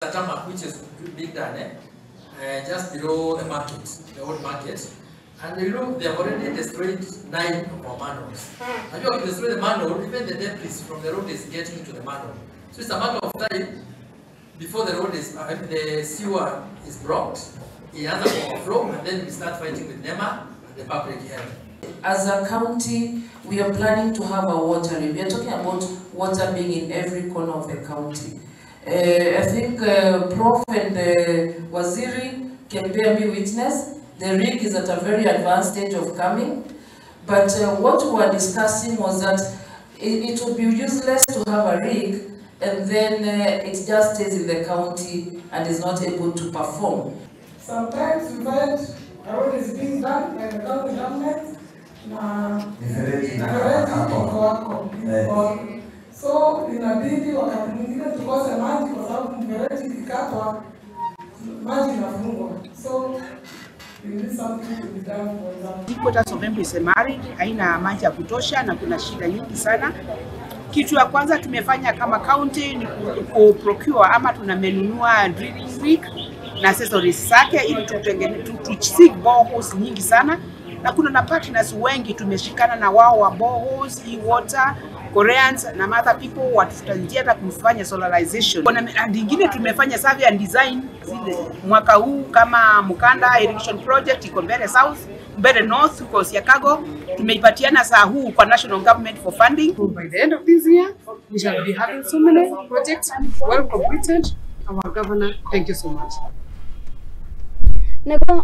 The tarmac, which is being done just below the market, the old market. And you look, they have already destroyed 9 of our manholes. And you have destroyed the manhole, even the debris from the road is getting to the manhole. So it's a matter of time before the road is, the sewer is blocked, it has an overflow, and then we start fighting with NEMA and the public health. As a county, we are planning to have a water. We are talking about water being in every corner of the county. I think Prof and Waziri can bear me witness. The rig is at a very advanced stage of coming. But what we were discussing was that it would be useless to have a rig and then it just stays in the county and is not able to perform. Sometimes we find a road is being done by the county government na mfereji iko wako. So inabidi wakati mwingine tukose maji kwa sababu mfereji ikikatwa maji inafungwa. So we need something to be done for example. Headquarters of Embu is arid, haina maji ya kutosha na kuna shida nyingi sana. Kitu ya kwanza tumefanya kama county ni ku procure ama tunamenunua drilling rig na accessories zake ili tutengeneze boreholes nyingi sana, na kuna na partners wengi tumeshikana na wao wa boreholes, e-water, Koreans na other people watutanjia hata kufanya solarization. Kuna nyingine tumefanya survey and design zile mwaka huu kama Mukanda irrigation project iko Mbere South, Mbere North kwa Siakago, tumeipatiana saa huu kwa national government for funding. So by the end of this year we shall be having so many projects well completed. Our governor, thank you so much.